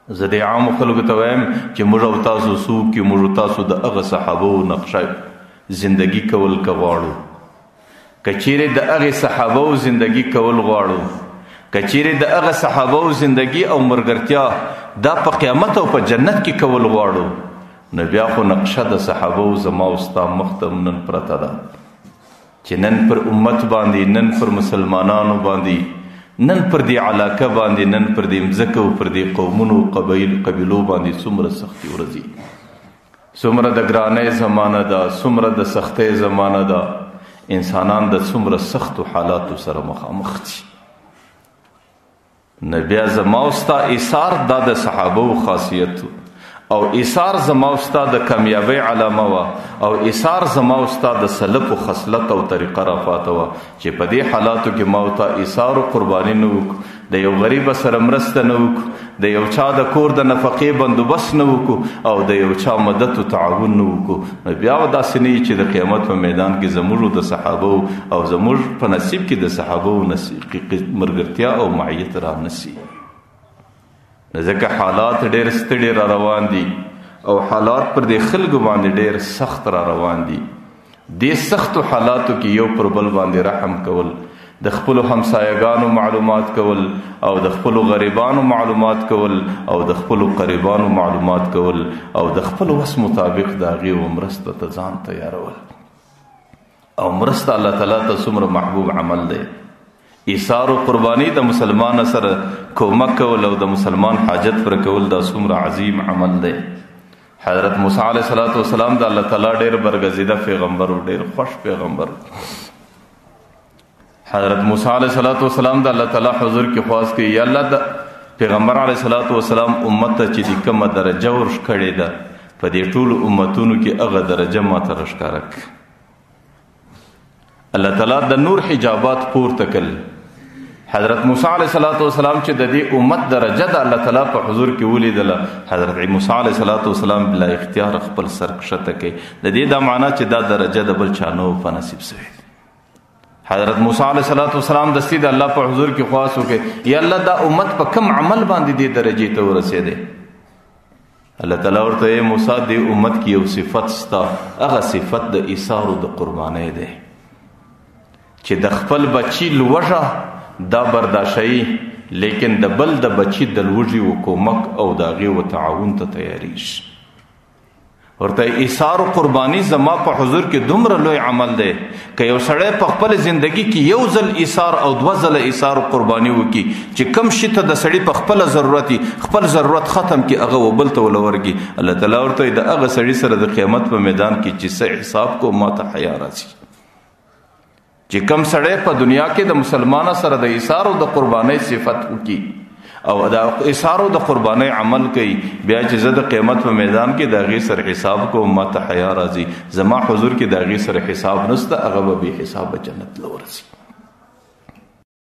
زه د عامو خلکو ته وایم چې موږ او تاسو څوک یو؟ موږ او تاسو د هغه صحابو نقشه زندگی کول که غواړو، که چیرې د هغې صحابو زندگی کول غواړو، که چیرې د هغه صحابو زندگی او مرګرتیا دا په قیامت او په جنت کې کول غواړو، نو بیا خو نقشه د صحابو زما او ستا مخ ته نن پرته ده چې نن پر امت باندې، نن پر مسلمانانو باندې، نن پر دې علاقه باندې، نن پر دې مځکه او پر دې قومونو قبیلو باندې څومره سختي ورځي، څومره د ګرانۍ زمانه ده، څومره د سختۍ زمانه ده، انسانان د څومره سختو حالاتو سره مخامخ دي. نو بیا زما او ستا ایثار دا د صحابو خاصیت او ایثار زما او ستا د کامیابۍ علامه وه، او ایثار زما او ستا د سلفو خصلت او طریقه را پاته وه چې په دې حالاتو کې ما او تا ایثار او قرباني نه وکړو، د یو غریب سره مرسته نه وکړو، د یو چا د کور د نفقې بندوبست نه وکړو، او د یو چا مدد او تعاون نه وکړو. نو بیا به داسې نه وي چې د قیامت په میدان کې زموږ د صحابو او زموږ په نصیب کې د صحابو ملګرتیا او معیت را نه سي. ځکه حالات ډېر ستړي را روان دي او حالات پر دې خلکو باندې ډېر سخت را روان دي. دې سختو حالاتو کې یو پر بل باندې رحم کول، د خپلو همسایګانو معلومات کول، او د خپلو غریبانو معلومات کول، او د خپلو قریبانو معلومات کول، او د خپل وس مطابق د هغې و مرسته ته ځان تیارول. او مرسته الله تعالی ته څومره محبوب عمل دی. ایثار او قربانی د مسلمان سره کومک کول او د مسلمان حاجت پر کول دا څومره عظیم عمل دی. حضرت موسی علیه الصلاۃ والسلام د الله تعالی ډیر برګزیده پیغمبر او ډیر خوش پیغمبر. حضرت موسی علیه الصلاۃ والسلام د الله تعالی حضور کې خواست کوي، یا الله د پیغمبر علیه الصلاۃ والسلام امت ته چې د کومه درجه ورښکړې ده په دې ټولو امتونو کې هغه درجه ما ته راښکاره کړه. الله تعالی د نور حجابات پورته کړل. حضرت موسی علیه الصلاۃ والسلام چې د دې امت درجه د الله تعالی په حضور کې ولیدله، حضرت موسی علیه الصلاۃ والسلام بلا اختیار خپل سر کښته کړي. د دې دا معنا چې دا درجه د بل چا نه په نصیب سوې. حضرت موسی علیه الصلاۃ والسلام دستي د الله په حضور کې خواست وکړي، یا الله دا امت په کم عمل باندې دې درجې ته ورسېده. الله تعالی ورته ای موسی دې امت کې یو صفت ستا، هغه صفت د ایثار او د قربانۍ دی چې د خپل بچی لوږه دا برداشتوي، لیکن د بل د بچی د لوږې و کومک او د هغې و تعاون ته تیاریږي. ورته ایثار او قرباني زما په حضور کې دومره لوی عمل دی که یو سړی په خپل زندگی کې یو ځل ایثار او دوه ځله ایثار او قرباني وکړي چې کم شي ته د سړي په خپل ضرورت خپل ضرورت ختم کړي هغه و بل ته وله ورکړي. الله تعالی ورته د هغه سړي سره د قیامت په میدان کې چې څه حساب کو ما ته حیا راځي. چې کم سړی په دنیا کې د مسلمان سره د ایثار او د قربانۍ صفت وکړي او د ایثار او د قربانۍ عمل کوي، بیا چې زه د قیامت په میدان کې د هغې سره حساب کوم ما ته حیا راځي، زما حضور کې د هغې سره حساب نشته، هغه به بې حسابه جنت له ورځي.